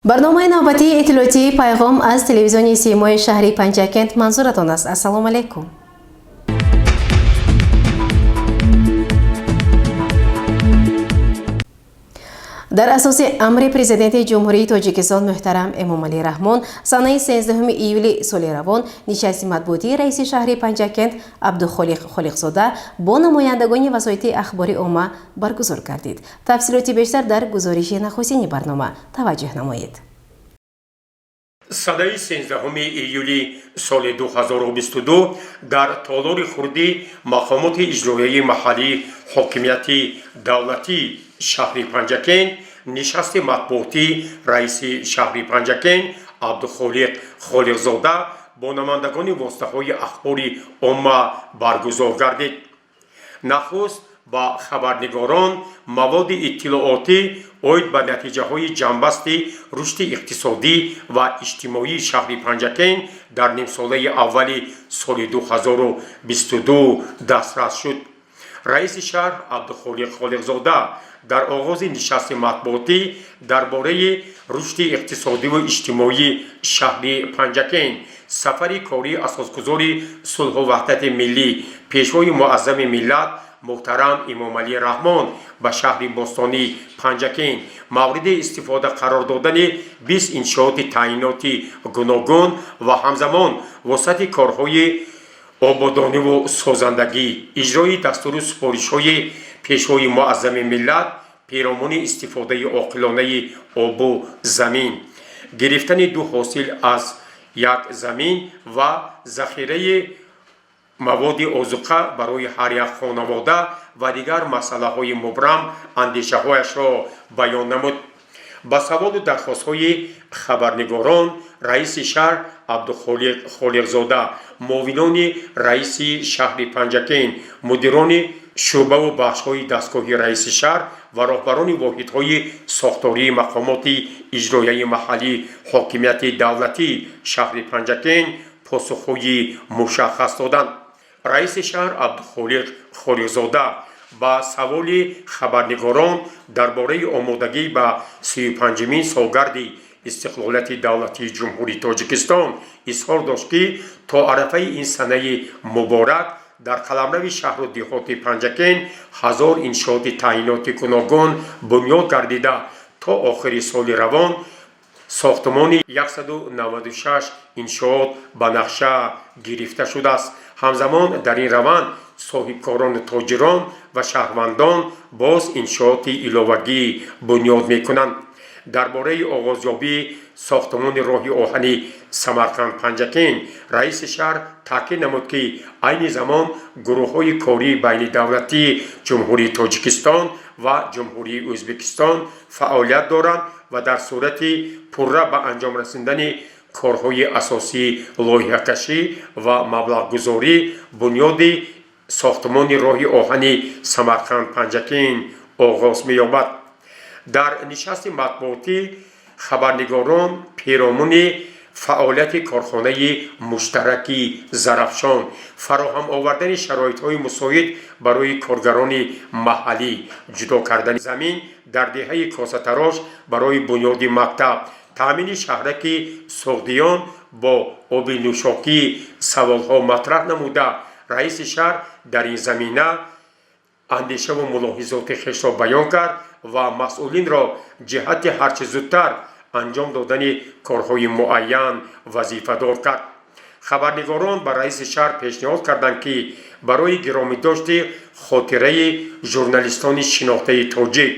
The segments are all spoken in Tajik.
Барномаи навбатии иттилоотии «Пайғом» аз телевизиони Симои шаҳри Панҷакент манзуратон аст. Ассалому алайкум. Дар асоси амри Президенти Ҷумҳурии Тоҷикистон муҳтарам Эмомалӣ Раҳмон, санаи 13 июли соли равон нишасти матбуотии раиси шаҳри Панҷакент Абдухолиқ Холиқзода бо намояндагони васоити ахбори омма баргузор гардид. Тафсилоти бештар дар гузориши нахустини барнома таваҷҷӯҳ намоед. Санаи 13 июли соли 2022 дар толори хурди мақомоти иҷроияи маҳаллии ҳокимияти давлатии шаҳри Панҷакент нишасти матбуотӣ раиси шаҳри Панҷакент Абдухолиқ Холиқзода бо намояндагони воситаҳои ахбори омма баргузор гардид. Нахуст ба хабарнигорон маводи иттилоотӣ оид ба натиҷаҳои ҷамъбасти рушди иқтисодӣ ва иҷтимоии шаҳри Панҷакент дар нимсолаи аввали соли 2022 дастрас шуд. Раиси шаҳр Абдухолиқ Холиқзода дар оғози нишасти матбуотӣ дар бораи рушди иқтисодиву иҷтимоии шаҳри Панҷакент, сафари кории асосгузори сулҳу ваҳдати миллӣ, Пешвои муаззами миллат муҳтарам Эмомалӣ Раҳмон ба шаҳри бостонии Панҷакент, мавриди истифода қарор додани 20 иншооти таъиноти гуногун ва ҳамзамон вусъати корҳои ободониву созандагӣ, иҷрои дастуру супоришҳои Пешвои муаззами миллат перомуни истифодаи оқилонаи обу замин, гирифтани ду ҳосил аз як замин ва захираи маводи озуқа барои ҳар як хонавода ва дигар масъалаҳои мубрам андешаҳояшро баён намуд. Ба саволу дархостҳои хабарнигорон раиси шаҳр Абдухолиқ Холиқзода, муовинони раиси шаҳри Панҷакент, мудирони шӯъбаву бахшҳои дастгоҳи раиси шаҳр ва роҳбарони воҳидҳои сохтории мақомоти иҷроияи маҳаллии ҳокимияти давлатии шаҳри Панҷакент посухҳои мушаххас доданд. Раиси шаҳр Абдухолиқ Холиқзода ба саволи хабарнигорон дар бораи омодагӣ ба 35-умин солгарди истиқлолияти давлатии Ҷумҳурии Тоҷикистон изҳор дошт, ки то арафаи ин санаи муборак дар қаламрави шаҳру деҳоти Панҷакент 1000 иншооти таъиноти гуногун бунёд гардида, то охири соли равон сохтмони 196 иншоот ба нақша гирифта шудааст. Ҳамзамон дар ин раванд соҳибкорону тоҷирон ва шаҳрвандон боз иншооти иловагӣ бунёд мекунанд. Дар бораи оғозёбии сохтмони роҳи оҳани Самарқанд Панҷакент раиси шаҳр таъкид намуд, ки айни замон гурӯҳҳои кории байнидавлатии Ҷумҳурии Тоҷикистон ва Ҷумҳурии Ӯзбекистон фаъолият доранд ва дар сурати пурра ба анҷом расидани корҳои асосии лоиҳакашӣ ва маблағгузорӣ бунёди сохтмони роҳи оҳани Самарқанд Панҷакент оғоз меёбад. Дар нишасти матбуотӣ хабарнигорон перомуни фаъолияти корхонаи муштараки «Зарафшон», фароҳам овардани шароитҳои мусоид барои коргарони маҳаллӣ, ҷудо кардани замин дар деҳаи Косатарош барои бунёди мактаб, таъмини шаҳраки Суғдиён бо оби нӯшокӣ саволҳо матраҳ намуда, раиси шаҳр дар ин замина андешаву мулоҳизоти хешро баён кард ва масъулинро ҷиҳати ҳарчи зудтар анҷом додани корҳои муайян вазифадор кард. Хабарнигорон ба раиси шаҳр пешниҳод карданд, ки барои гиромидошти хотираи журналистони шинохтаи тоҷик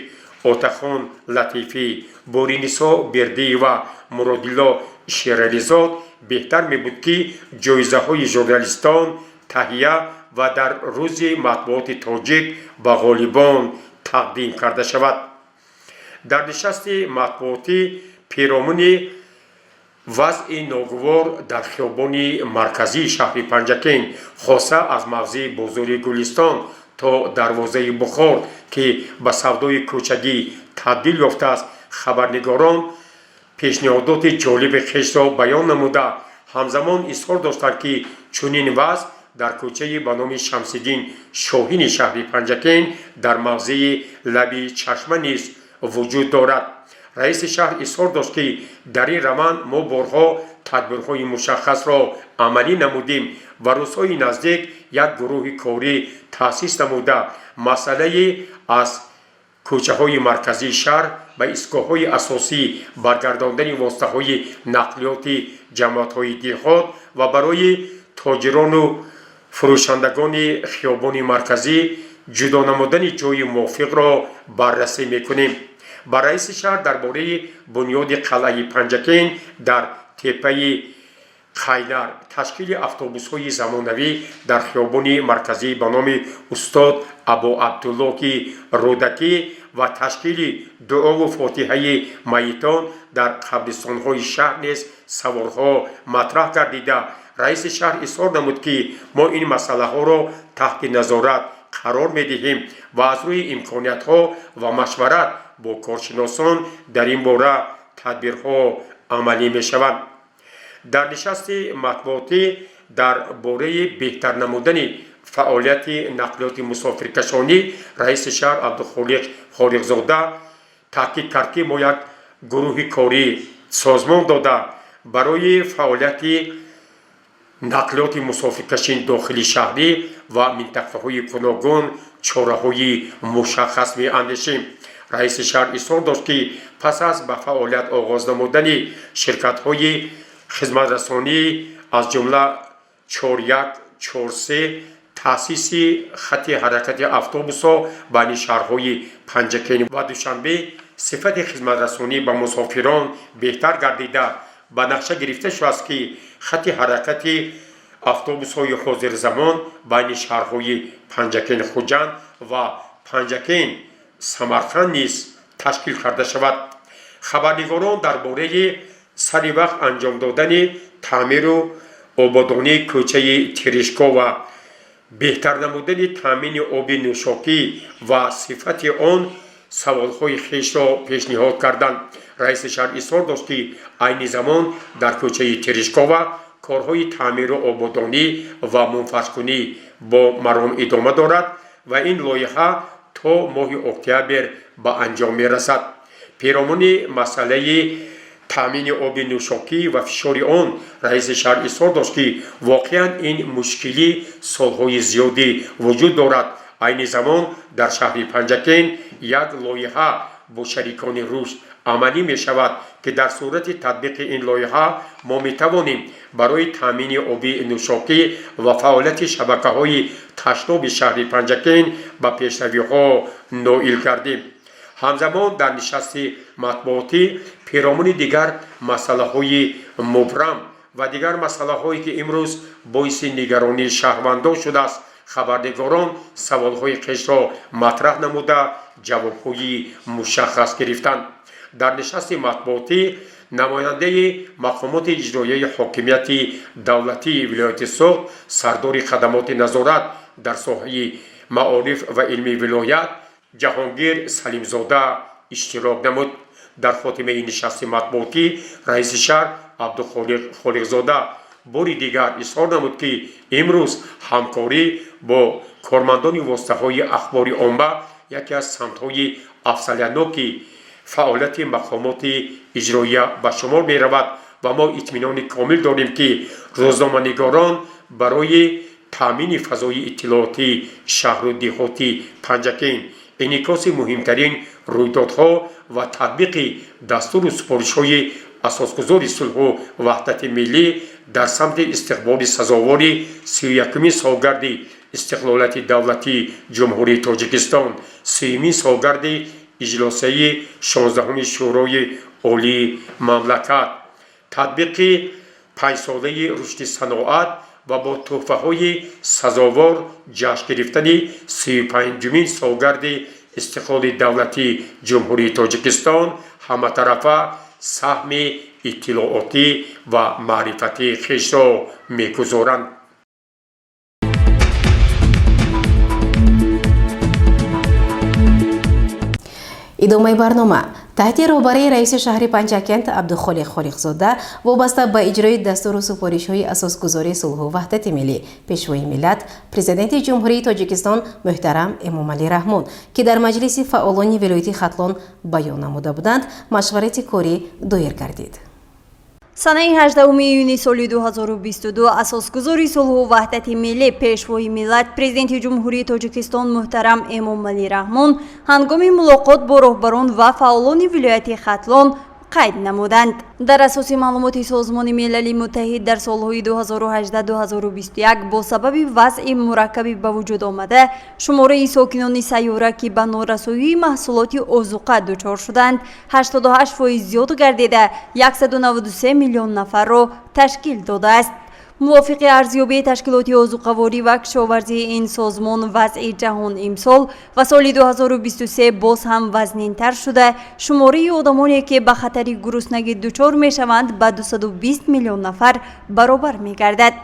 Отахон Латифӣ, Боринисо Бердиева, Муродилло Шерализод беҳтар мебуд, ки ҷоизаҳои журналистон таҳия ва дар Рӯзи матбуоти тоҷик ба ғолибон тақдим карда шавад. Дар нишасти матбуотӣ перомуни вазъи ногувор дар хиёбони марказии шаҳри Панҷакент, хоса аз мавзеи бозори Гулистон то дарвозаи Бухор, ки ба савдои кӯчагӣ табдил ёфтааст, хабарнигорон пешниҳодоти ҷолиби хешро баён намуда, ҳамзамон изҳор доштанд, ки чунин вазъ дар кӯчаи ба номи Шамсиддин Шоҳини шаҳри Панҷакент дар мавзеи лаби чашма низ вуҷуд дорад. Раиси шаҳр изҳор дошт, ки дар ин раванд мо борҳо тадбирҳои мушаххасро амалӣ намудем ва рӯзҳои наздик як гурӯҳи корӣ таъсис намуда, масъалаи аз кӯчаҳои марказии шаҳр ба истгоҳҳои асосӣ баргардондани воситаҳои нақлиёти ҷамоатҳои деҳот ва барои тоҷирону фурӯшандагони хиёбони марказӣ ҷудо намудани ҷойи мувофиқро баррасӣ мекунем. Ба раиси шаҳр дар бораи бунёди қалъаи Панҷакент дар теппаи Қайнар, ташкили автобусҳои замонавӣ дар хиёбони марказӣ ба номи устод Абу Абдуллоҳи Рӯдакӣ ва ташкили дуову фотиҳаи майитон дар қабристонҳои шаҳр низ саволҳо матраҳ гардида, раиси шаҳр изҳор намуд, ки мо ин масъалаҳоро таҳти назорат қарор медиҳем ва аз рӯи имкониятҳо ва машварат бо коршиносон дар ин бора тадбирҳо амалӣ мешаванд. Дар нишасти матбуотӣ дар бораи беҳтар намудани фаъолияти нақлиёти мусофиркашонӣ раиси шаҳр Абдухолиқ Холиқзода таъкид кард, ки мо як гурӯҳи корӣ созмон дода, барои фаъолияти нақлиёти мусофиркашии дохили шаҳрӣ ва минтақаҳои гуногун чораҳои мушаххас меандешем. Раиси шаҳр изҳор дошт, ки пас аз ба фаъолият оғоз намудани ширкатҳои хизматрасонӣ, аз ҷумла 41, 43, таъсиси хатти ҳаракати автобусҳо байни шаҳрҳои Панҷакент ва Душанбе, сифати хизматрасонӣ ба мусофирон беҳтар гардида, ба нақша гирифта шудааст, ки хатти ҳаракати автобусҳои ҳозирзамон байни шаҳрҳои Панҷакент, Хуҷанд ва Панҷакент, Самарқанд низ ташкил карда шавад. Хабарнигорон дар бораи сари вақт анҷом додани таъмиру ободонии кӯчаи Терешкова, беҳтар намудани таъмини оби нӯшокӣ ва сифати он саволҳои хешро пешниҳод карданд. Раиси шаҳр изҳор дошт, ки айни замон дар кӯчаи Терешкова корҳои таъмиру ободонӣ ва мунфаршкунӣ бо маром идома дорад ва ин лоиҳа то моҳи октябр ба анҷом мерасад. Перомуни масъалаи таъмини оби нӯшокӣ ва фишори он раиси шаҳр изҳор дошт, ки воқеан ин мушкилӣ солҳои зиёдӣ вуҷуд дорад. Айни замон дар шаҳри Панҷакент як лоиҳа бо шарикони рушд амалӣ мешавад, ки дар сурати татбиқи ин лоиҳа мо метавонем барои таъмини оби нӯшокӣ ва фаъолияти шабакаҳои ташноби шаҳри Панҷакент ба пешравиҳо ноил гардем. Ҳамзамон дар нишасти матбуотӣ перомуни дигар масъалаҳои мубрам ва дигар масъалаҳое, ки имрӯз боиси нигаронии шаҳрвандон шудааст, хабарнигорон саволҳои хешро матраҳ намуда, ҷавобҳои мушаххас гирифтанд. Дар нишасти матбуотӣ намояндаи мақомоти иҷроияи ҳокимияти давлатии вилояти Суғд, сардори хадамоти назорат дар соҳаи маориф ва илми вилоят Ҷаҳонгир Салимзода иштирок намуд. Дар хотимаи нишасти матбуотӣ раиси шаҳр Абдухолиқ Холиқзода бори дигар изҳор намуд, ки имрӯз ҳамкорӣ бо кормандони воситаҳои ахбори омма яке аз самтҳои афзалиятноки фаъолияти мақомоти иҷроия ба шумор меравад ва мо итминони комил дорем, ки рӯзноманигорон барои таъмини фазои иттилоотии шаҳру деҳоти Панҷакент, инъикоси муҳимтарин рӯйдодҳо ва татбиқи дастуру супоришҳои асосгузори сулҳу ваҳдати миллӣ дар самти истиқболи сазовори 31-умин солгарди истиқлолияти давлатии Ҷумҳурии Тоҷикистон, 30-умин солгарди иҷлосияи 16-уми Шӯрои Олии мамлакат, татбиқи панҷсолаи рушди саноат ва бо тӯҳфаҳои сазовор ҷашн гирифтани 35-умин солгарди истиқлоли давлатии Ҷумҳурии Тоҷикистон ҳаматарафа саҳми иттилоотӣ ва маърифатии хешро мегузоранд. Идомаи барнома. Таҳти роҳбарии раиси шаҳри Панҷакент Абдухолиқ Холиқзода, вобаста ба иҷрои дастуру супоришҳои Асосгузори сулҳу ваҳдати миллӣ, Пешвои миллат, Президенти Ҷумҳурии Тоҷикистон муҳтарам Эмомалӣ Раҳмон, ки дар маҷлиси фаъолони вилояти Хатлон баён намуда буданд, машварати корӣ доир гардид. Санаи 18 июни соли 2022 Асосгузори сулҳу ваҳдати миллӣ, Пешвои миллат, Президенти Ҷумҳурии Тоҷикистон муҳтарам Эмомалӣ Раҳмон ҳангоми мулоқот бо роҳбарон ва фаъолони вилояти Хатлон қайд намуданд: дар асоси маълумоти Созмони Милали Муттаҳид, дар солҳои 2018-2021 бо сабаби вазъи мураккаби ба вуҷуд омада шумораи сокинони сайёра, ки ба норасоии маҳсулоти озуқа дучор шуданд, 88% зиёд гардида, 193 миллион нафарро ташкил додааст. Мувофиқи арзёбии Ташкилоти озуқаворӣ ва кишоварзии ин созмон, вазъи ҷаҳон имсол ва соли 2023 боз ҳам вазнинтар шуда, шумораи одамоне, ки ба хатари гуруснагӣ дучор мешаванд, ба 220 миллион нафар баробар мегардад.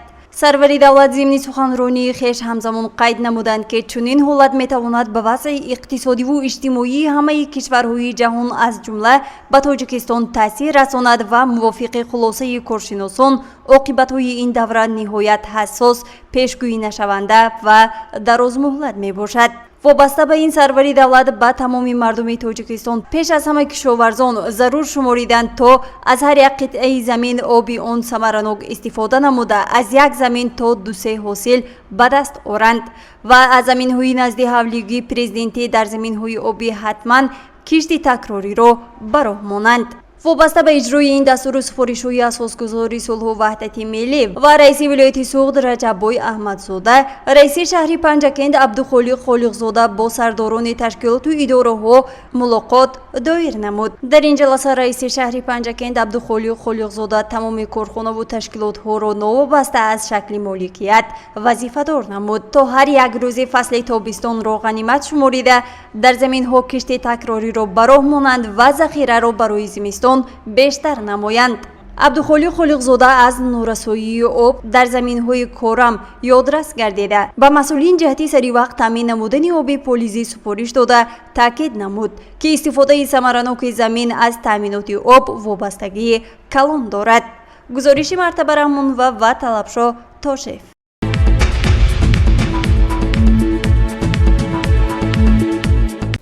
Сарвари давлат зимни суханронии хеш ҳамзамон қайд намуданд, ки чунин ҳолат метавонад ба вазъи иқтисодиву иҷтимоии ҳамаи кишварҳои ҷаҳон, аз ҷумла ба Тоҷикистон, таъсир расонад ва мувофиқи хулосаи коршиносон, оқибатҳои ин давра ниҳоят ҳассос, пешгӯӣ нашаванда ва дарозмуҳлат мебошад. Вобаста ба ин, сарвари давлат ба тамоми мардуми Тоҷикистон, пеш аз ҳама кишоварзон, зарур шумориданд, то аз ҳар як қитъаи замин, оби он самаранок истифода намуда, аз як замин то дусе ҳосил ба даст оранд ва аз заминҳои назди ҳавлигии президентӣ дар заминҳои обӣ ҳатман кишти такрориро ба роҳ монанд. Вобаста ба иҷрои ин дастуру супоришҳои Асосгузори сулҳу ваҳдати миллӣ ва раиси вилояти Суғд Раҷаббой Аҳмадзода, раиси шаҳри Панҷакент Абдухолиқ Холиқзода бо сардорони ташкилоту идораҳо мулоқот доир намуд. Дар ин ҷаласа раиси шаҳри Панҷакент Абдухолиқ Холиқзода тамоми корхонаву ташкилотҳоро новобаста аз шакли моликият вазифадор намуд, то ҳар як рӯзи фасли тобистонро ғанимат шуморида, дар заминҳо кишти такрориро ба роҳ монанд ва захираро барои зимистон бештар намоянд. Абдухолиқ Холиқзода аз норасоии об дар заминҳои корам ёдрас гардида, ба масъулин ҷиҳати саривақт таъмин намудани оби полизӣ супориш дода, таъкид намуд, ки истифодаи самараноки замин аз таъминоти об вобастагии калон дорад. Гузориши Мартаба Раҳмонова ва Талабшо Тошев.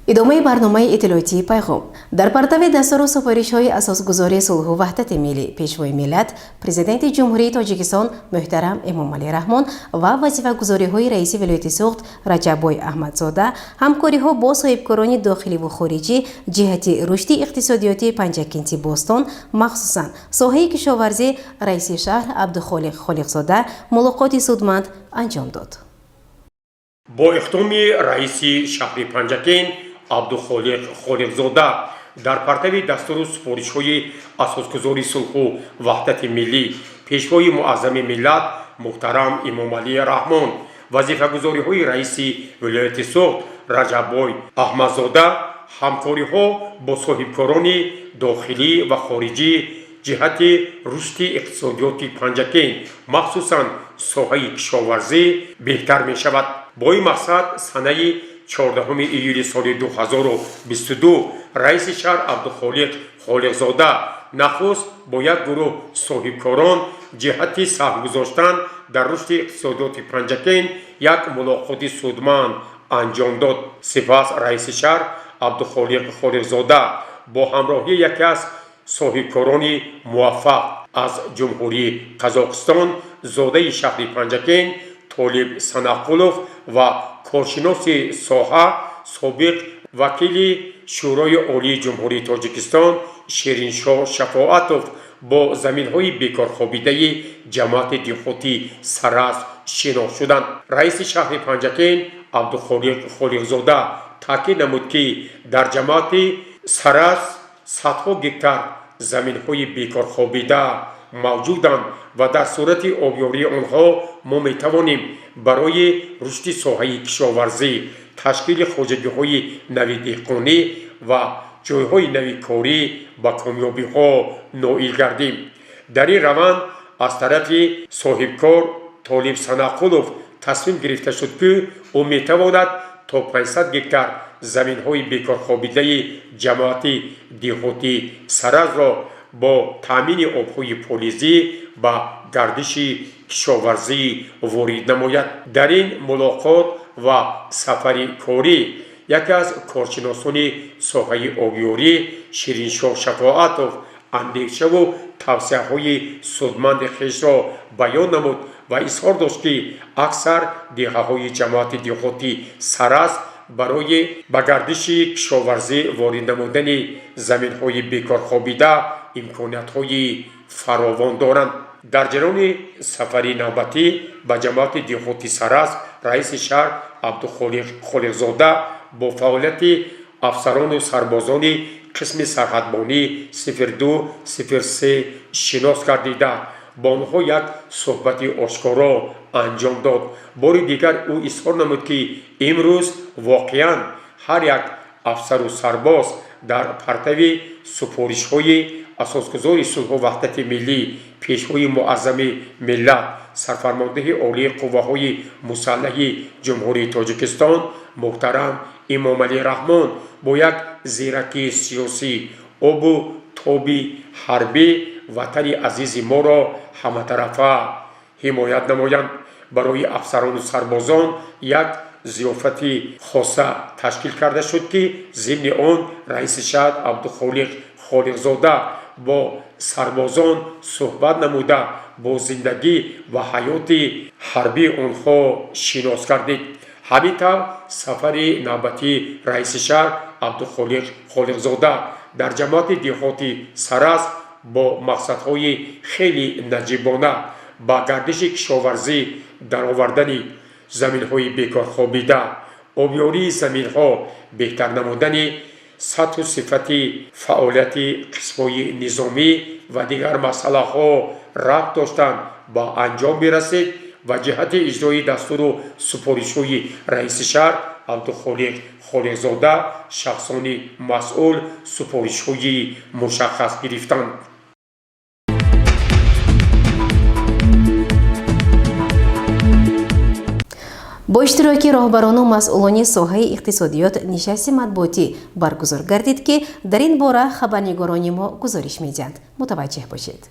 Идомаи барномаи иттилоотии «Пайғом». Дар партави дастуру супоришҳои Асосгузори сулҳу ваҳдати миллӣ, Пешвои миллат, Президенти Ҷумҳурии Тоҷикистон муҳтарам Эмомалӣ Раҳмон ва вазифагузориҳои раиси вилояти Суғд Раҷаббой Аҳмадзода, ҳамкориҳо бо соҳибкорони дохиливу хориҷӣ ҷиҳати рушди иқтисодиёти Панҷакенти бостон, махсусан соҳаи кишоварзӣ, раиси шаҳр Абдухолиқ Холиқзода мулоқоти судманд анҷом дод. Бо иқдоми раиси шаҳри Панҷакент Абдухолиқ Холиқзода, дар партави дастуру супоришҳои Асосгузори сулҳу ваҳдати миллӣ, Пешвои муаззами миллат муҳтарам Эмомалӣ Раҳмон, вазифагузориҳои раиси вилояти Суғд Раҷаббой Аҳмадзода, ҳамкориҳо бо соҳибкорони дохилӣ ва хориҷӣ ҷиҳати рушди иқтисодиёти Панҷакент, махсусан соҳаи кишоварзӣ, беҳтар мешавад. Бо ин мақсад санаи 14 июли соли 2022 раиси шаҳр Абдухолиқ Холиқзода нахуст бо як гурӯҳ соҳибкорон ҷиҳати саҳм гузоштан дар рушди иқтисодиёти Панҷакент як мулоқоти судманд анҷом дод. Сипас раиси шаҳр Абдухолиқ Холиқзода бо ҳамроҳии яке аз соҳибкорони муваффақ аз Ҷумҳурии Қазоқистон, зодаи шаҳри Панҷакент Толиб Санақулов ва коршиноси соҳа, собиқ вакили Шӯрои Олии Ҷумҳурии Тоҷикистон Шириншоҳ Шафоатов бо заминҳои бекорхобидаи ҷамоати деҳоти Саразм шинос шуданд. Раиси шаҳри Панҷакент Абдухолиқ Холиқзода таъкид намуд, ки дар ҷамоати Саразм садҳо гектар заминҳои бекорхобида мавҷуданд ва дар сурати обёрии онҳо мо метавонем барои рушди соҳаи кишоварзӣ, ташкили хоҷагиҳои нави деҳқонӣ ва ҷойҳои нави корӣ ба комёбиҳо ноил гардем. Дар ин раванд аз тарафи соҳибкор Толиб Санақулов тасмим гирифта шуд, ки ӯ метавонад то 500 гектар заминҳои бекорхобидаи ҷамоати деҳоти Саразро бо таъмини обҳои полизӣ ба гардиши кишоварзӣ ворид намояд. Дар ин мулоқот ва сафари корӣ яке аз коршиносони соҳаи обёрӣ Шириншоҳ Шафоатов андешаву тавсияҳои судманди хешро баён намуд ва изҳор дошт, ки аксар деҳаҳои ҷамоати деҳоти Сараз барои ба гардиши кишоварзӣ ворид намудани заминҳои бекорхобида имкониятҳои фаровон доранд. Дар ҷараёни сафари навбатӣ ба ҷамоати деҳоти Сараз раиси шаҳр Абдухолиқ Холиқзода бо фаъолияти афсарону сарбозони қисми сарҳадбонӣ 0203 шинос гардида, бо онҳо як суҳбати ошкоро анҷом дод. Бори дигар ӯ изҳор намуд, ки имрӯз воқеан ҳар як афсару сарбоз дар партави супоришҳои асосгузори сулҳу ваҳдати миллӣ, пешвои муаззами миллат, сарфармондеҳи олии қувваҳои мусаллаҳи Ҷумҳурии Тоҷикистон муҳтарам Эмомалӣ Раҳмон бо як зиракии сиёсӣ, обу тоби ҳарбӣ ватани азизи моро ҳаматарафа ҳимоят намоянд. Барои афсарону сарбозон як зиёфати хоса ташкил карда шуд, ки зимни он раиси шаҳр Абдухолиқ Холиқзода бо сарбозон суҳбат намуда, бо зиндагӣ ва ҳаёти ҳарбии онҳо шинос гардид. Ҳамин тавр, сафари навбатии раиси шаҳр Абдухолиқ Холиқзода дар ҷамоати деҳоти Сараз бо мақсадҳои хеле наҷибона ба гардиши кишоварзӣ даровардани заминҳои бекорхобида, обёрии заминҳо, беҳтар намудани сатҳу сифати фаъолияти қисмҳои низомӣ ва дигар масъалаҳо рабт доштанд, ба анҷом мерасид ва ҷиҳати иҷрои дастуру супоришҳои раиси шаҳр Абдухолиқ Холиқзода шахсони масъул супоришҳои мушаххас гирифтанд. Бо иштироки роҳбарону масъулони соҳаи иқтисодиёт нишасти матбуотӣ баргузор гардид, ки дар ин бора хабарнигорони мо гузориш медиҳанд. Мутаваҷҷеҳ бошед.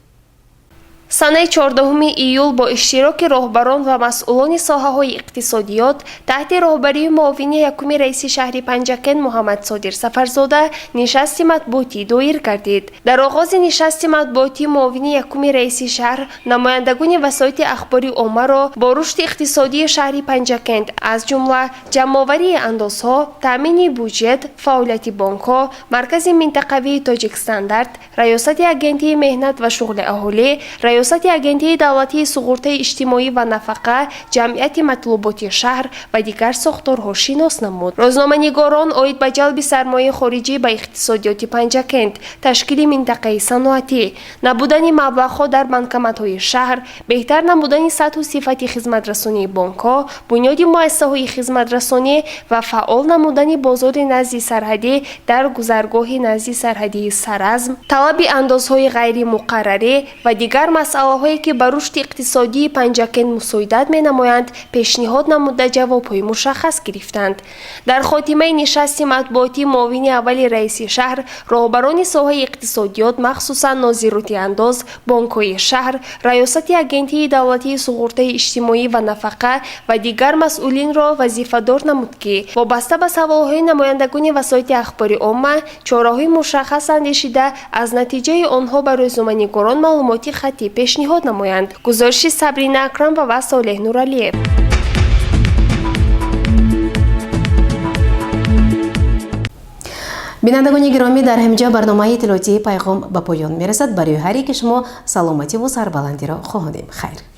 Санаи 14 июл бо иштироки роҳбарон ва масъулони соҳаҳои иқтисодиёт таҳти роҳбарии муовини якуми раиси шаҳри Панҷакент Муҳаммадсодир Сафарзода нишасти матбуотӣ доир гардид. Дар оғози нишасти матбуотӣ муовини якуми раиси шаҳр намояндагони васоити ахбори оммаро бо рушди иқтисодии шаҳри Панҷакент, аз ҷумла ҷамъоварии андозҳо, таъмини буҷет, фаъолияти бонкҳо, маркази минтақавии Тоҷикстандарт, Раёсати агентии меҳнат ва шуғли аҳолӣ, Раёсати агентии давлатии суғуртаи иҷтимоӣ ва нафақа, ҷамъияти матлуботи шаҳр ва дигар сохторҳо шинос намуд. Рӯзноманигорон оид ба ҷалби сармояи хориҷӣ ба иқтисодиёти Панҷакент, ташкили минтақаи саноатӣ, набудани маблағҳо дар банкоматҳои шаҳр, беҳтар намудани сатҳу сифати хизматрасонии бонкҳо, бунёди муассисаҳои хизматрасонӣ ва фаъол намудани бозори назди сарҳадӣ дар гузаргоҳи назди сарҳадии Саразм, талаби андозҳои ғайримуқаррарӣ ва дигар масъалаҳое, ки ба рушди иқтисодии Панҷакент мусоидат менамоянд, пешниҳод намуда, ҷавобҳои мушаххас гирифтанд. Дар хотимаи нишасти матбуотӣ муовини аввали раиси шаҳр роҳбарони соҳаи иқтисодиёт, махсусан нозироти андоз, бонкҳои шаҳр, Раёсати агентии давлатии суғуртаи иҷтимоӣ ва нафақа ва дигар масъулинро вазифадор намуд, ки вобаста ба саволҳои намояндагони васоити ахбори омма чораҳои мушаххас андешида, аз натиҷаи онҳо ба рӯзноманигорон маълумоти хаттӣ пешниҳод намоянд. Гузориши Сабрина Акрамова ва Солеҳ Нуралиев. Бинандагони гиромӣ, дар ҳаминҷо барномаи иттилоотии Пайғом ба поён мерасад. Барои ҳар яки шумо саломативу сарбаландиро хоҳонем. Хайр.